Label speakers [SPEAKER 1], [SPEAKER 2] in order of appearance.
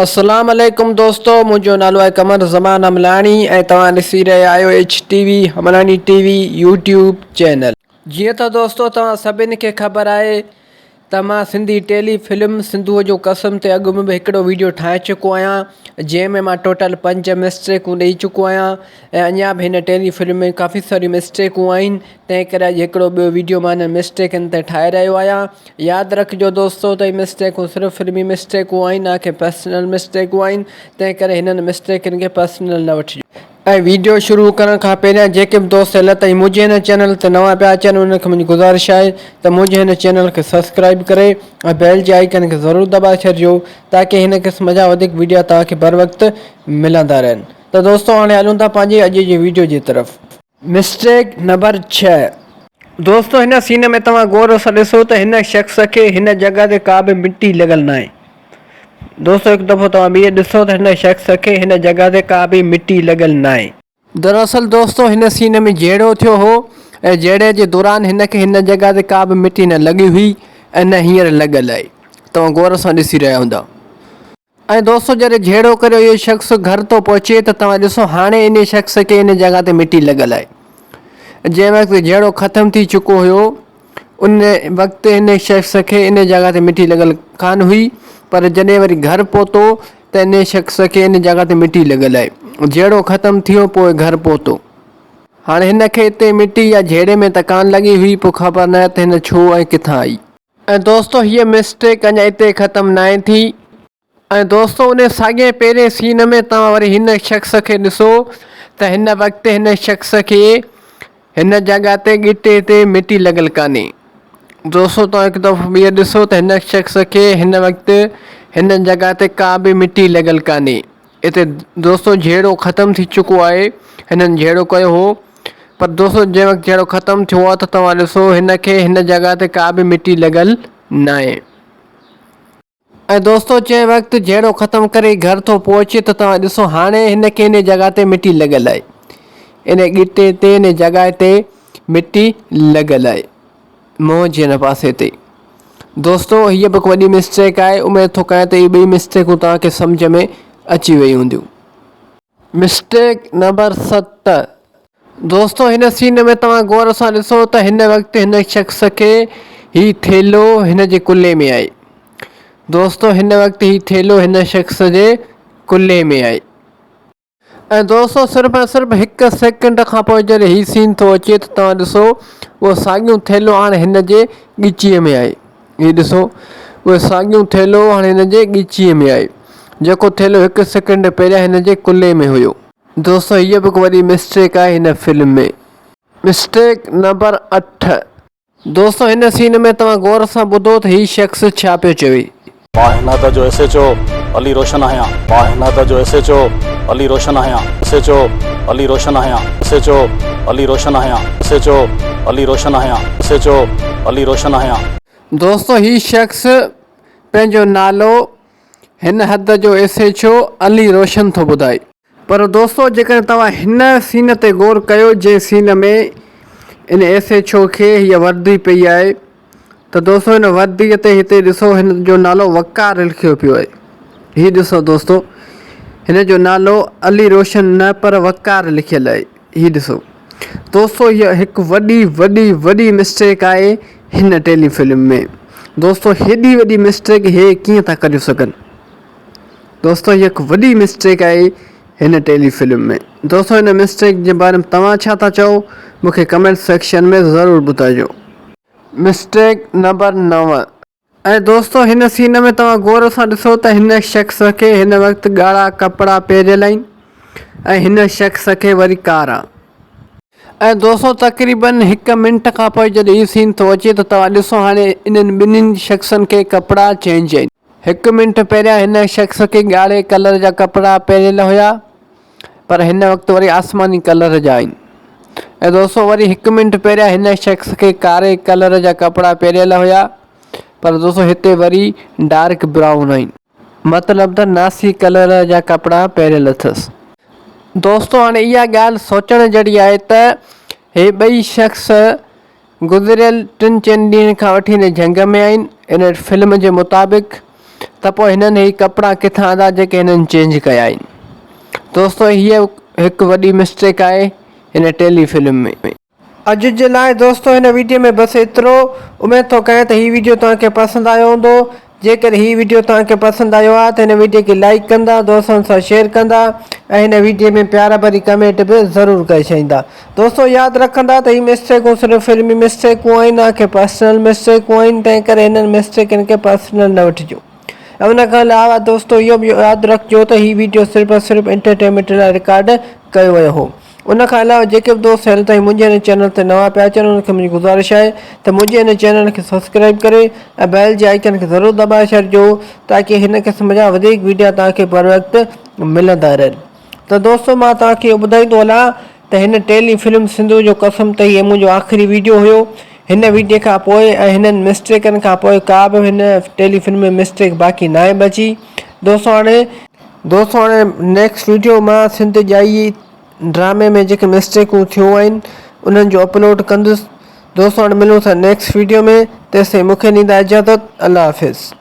[SPEAKER 1] اسلام عليڪم دوستو منهنجو نالو آهي قمر زمان حملاڻي ۽ توهان ڏسي رهيا آهيو H T V Hamlani T V YouTube channel. جيئن ته دوستو توهان سڀني کي خبر آهي ته مان سنڌي ٽيلي فلم سنڌوء جو قسم تي اڳ ۾ به هڪڙو ويڊيو ٺاهي چڪو آهيان جنهن ۾ مان ٽوٽل پنج مسٽيڪون ڏئي چڪو آهيان ۽ اڃا به هن ٽيلي فلم ۾ ڪافي ساريون مسٽيڪون آهن تنهن ڪري اڄ هڪڙو ٻيو ويڊيو مان انهن مسٽيڪن تي ٺاهي رهيو آهيان. ياد رکجو دوستو ته هي مسٽيڪون صرف فلمي مسٽيڪون آهن نه ڪي پرسنل مسٽيڪون آهن تنهن ڪري هنن مسٽيڪن کي پرسنل نه وٺجو. ۽ ويڊيو شروع ڪرڻ کان پهريان جيڪي به دوست هيل تائين منهنجي هن چينل تي نوان پيا اچن انهن کي منهنجي گذارش آهي ته منهنجي هن چينل کي سبسڪرائب ڪري ۽ بيل جي آئيڪن کي ضرور دٻائي ڇڏجو تاڪي هن قسم جا وڌيڪ ويڊيا توهان کي بروقت ملندا رهن ته دوستو هاڻي هلون ٿا پنهنجي اڄ جي ويڊيو جي طرف. مسٽيڪ نمبر ڇهه، دوستو هن سين ۾ توهان غور سان ڏسو ته هن شخص کي هن جڳهه تي ڪا به مٽي لڳل ناهي. دوستو هڪ دفعو توهان ٻيهر ڏسو ته هن شخص کي هن جڳهه تي ڪا به مٽي لڳل ناهي. دراصل دوستو هن سين ۾ جهيڙو ٿيو هو ۽ جهيڙي جي دوران هن کي هن جڳهه تي ڪا به مٽي نه لڳي هئي ۽ نه هينئر لڳل آهي. توهان غور سان ڏسي رهيا هوندا. ۽ دوستو جڏهن جهيڙو ڪري اهو شخص گهر ٿو پهچي ته توهان ڏسو هاڻي انهي شخص کي ان جڳهه تي مٽي لڳل آهي. جنهن وقت جهيڙو ختم ٿي چڪو هيو ان وقت ان شخص کي ان جڳهه تي مٽي لڳل ڪانه هئي پر جڏهن وري گهر پهتو ته ان شخص کي ان جڳهه تي مٽي لڳل آهي. جهيڙو ختم ٿيو پوء گهر پهتو. هاڻي هن کي اتي مٽي يا جهيڙي ۾ ته ڪانه لڳي هئي پوء خبر ناهي ته هن ڇو ۽ ڪٿان آئي. ۽ دوستو هيء مسٽيڪ اڃا اتي ختم ناهي ٿي. ۽ دوستو انهي ساڳئي پهرين سين ۾ توهان وري هن شخص کي ڏسو ته هن وقت هن شخص کي هن جڳهه تي ڳٽي تي مٽي لڳل ڪانهي. دوستو توهان هڪ دفعو ٻيهر ڏسو ته هن شخص کي هن وقت هن جڳهه تي ڪا به مٽي لڳل ڪانهي. اتي دوستو جهيڙو ختم ٿي چڪو آهي هنن جهيڙو ڪيو هو پر دوستو جنهن وقت جهيڙو ختم ٿيو آهي ته توهان ڏسو هن کي هن جڳهه تي ڪا به مٽي لڳل ناهي ۽ دوستو جنهن وقت جهيڙو ختم ڪري گهر ٿو پهچي ته توهان ڏسو هاڻي هن کي هن جڳهه تي مٽي لڳل آهي ان ڳٽي تي ان جڳهه تي مٽي لڳل آهي منهن جي هن پاسي تي. دوستو هيء به هڪ وڏي مسٽيڪ آهي اميد ٿو ڪيان ته اهي ٻئي مسٽيڪون توهان کي سمجهه ۾ اچي ويون هونديون. مسٽيڪ نمبر ست، دوستو هن سين ۾ توهان غور سان ڏسو ته هن وقت هن شخص کي هي ٿيلهو هن جي ڪلهي ۾ آهي. دوستو هن وقت هي ٿيلهو هن شخص جي ڪلهي ۾ آهي. ۽ دوستو صرف ۽ صرف هڪ سيڪنڊ کان پوء جڏهن هي سين ٿو اچي ته توهان ڏسو اهو ساڳيون ٿيلهو هاڻي هن جي ڳچيء ۾ آهي هي ڏسو اهو ساڳيون ٿيلهو هاڻي هن جي ڳچيء ۾ آهي جيڪو ٿيلهو هڪ سيڪنڊ پهريان هن جي ڪلهي ۾ هيو. دوستو هيء به هڪ وڏي مسٽيڪ آهي هن فلم ۾. مسٽيڪ نمبر اٺ. دوستو هن سين ۾ توهان غور سان ٻڌو ته هي شخص ڇا پيو چوي.
[SPEAKER 2] مان هن حد جو ايس ايڇ او علي روشن آهيان مان هن حد جو ايس ايڇ او علي روشن آهيان ايس ايڇ او علي روشن آهيان ايس ايڇ او علي روشن آهيان ايس ايڇ او علي روشن آهيان ايس ايڇ او علي روشن آهيان.
[SPEAKER 1] دوستو هي شخص پنهنجو نالو هن حد جو S H O Ali Roshan ٿو ٻڌائي. پر دوستو جيڪڏهن توهان هن سين تي غور ڪيو جنهن سين ۾ ان ايس ايڇ او کي هيء وردي پئي آهي ته دوستو هن وردي تي هتي ڏسو هن جو نالو وقار لکيو پيو آهي هي ڏسو دوستو هن جو نالو علي روشن نه پر وقار لکيل آهي هي ڏسو دوستو هيء هڪ وڏي وڏي وڏي مسٽيڪ آهي هن ٽيلي فلم ۾ دوستو هيڏي وڏي مسٽيڪ هي ڪيئن ٿا ڪري سگهن دوستو هي هڪ وڏي مسٽيڪ آهي هن ٽيلي فلم ۾ دوستو هن مسٽيڪ جي باري ۾ توهان ڇا ٿا چئو مون کي ڪمينٽ سيڪشن ۾ ضرور ٻڌائجو. مسٽيڪ نمبر نو. ۽ دوستو هن سين ۾ توهان غور سان ڏسو ته هن شخص کي هن وقت ڳاڙها ڪپڙا پهريل آهن ۽ هن شخص کي وري ڪارا. ۽ دوستو تقريبن هڪ منٽ کان پوء جڏهن هي سين ٿو اچي ته توهان ڏسو هاڻي انهن ٻنهين شخصن کي ڪپڙا چينج آهن. هڪ منٽ پهريان هن شخص کي ڳاڙهي ڪلر جا ڪپڙا پهريل هيا پر هن وقت وري آسماني ڪلر جا آهن. ۽ دوستو وري هڪ منٽ پهريان هن شخص کي ڪاري ڪلر جا ڪپڙا پهريل هيا پر دوستو هتي وري ڊارڪ برائون آهن. مطلب ته ناسي ڪلر جا ڪپڙا پهريل اٿس. دوستو هاڻي اها ڳالهه سوچڻ جهڙي آهي ته هي ٻئي شخص گذريل ٽن چئن ڏينهن کان وٺي هن جهنگ ۾ آهن ان فلم جي مطابق ته پوء هنن هي ڪپڙا ڪٿان آندا جيڪي هنن چينج ڪيا آهن. دوستو هيء هڪ وڏي مسٽيڪ آهي هن ٽيلي فلم ۾. اڄ جي لاء دوستو هن ويڊيو ۾ بس ايترو. اميد ٿو ڪيان ته هي ويڊيو توهان کي پسند آيو هوندو. جيڪڏهن هي ويڊيو توهان کي پسند آيو آهي ته هن ويڊيو کي لائيڪ ڪندا، دوستن سان شيئر ڪندا ۽ هن ويڊيو ۾ پيار ڀري ڪمينٽ به ضرور ڪري ڇڏيندا. دوستو ياد رکندا ته هي مسٽيڪون صرف فلمي مسٽيڪون آهن نه ڪي پرسنل مسٽيڪون آهن تنهن ڪري هنن مسٽيڪن کي پرسنل نه وٺجو. ۽ ان کان علاوه دوستو اهو به ياد رکجو ته هي ويڊيو صرف ۽ صرف انٽرٽينمينٽ لاء رڪارڊ ڪيو ويو هو. ان کان علاوه جيڪي به دوست هيل تائين منهنجي هن چينل تي نوان پيا اچن انهن کي منهنجي گذارش آهي ته منهنجي هن چينل کي سبسڪرائب ڪري ۽ بيل جي آئيڪن کي ضرور دٻائي ڇڏجو تاڪي هن قسم جا وڌيڪ ويڊيا توهان کي بروقت ملندا رهن ته دوستو مان توهان کي اهو ٻڌائيندو هلان ته هن ٽيلي فلم سنڌو جو قسم ته هي منهنجو آخري ويڊيو هيو هن ويڊيو کان پوء ۽ هنن مسٽيڪن کان پوء ڪا به هن ٽيلي فلم ۾ مسٽيڪ باقي ناهي بچي دوستو هاڻي دوستو هاڻي نيڪسٽ ويڊيو مان سنڌ ڄائي ڊرامي ۾ جيڪي مسٽيڪون ٿيون آهن انهن جو اپلوڊ ڪندس دوستو هاڻي ملون ٿا نيڪسٽ ويڊيو ۾ تيستائين مونکي ڏيندا اجازت الله حافظ.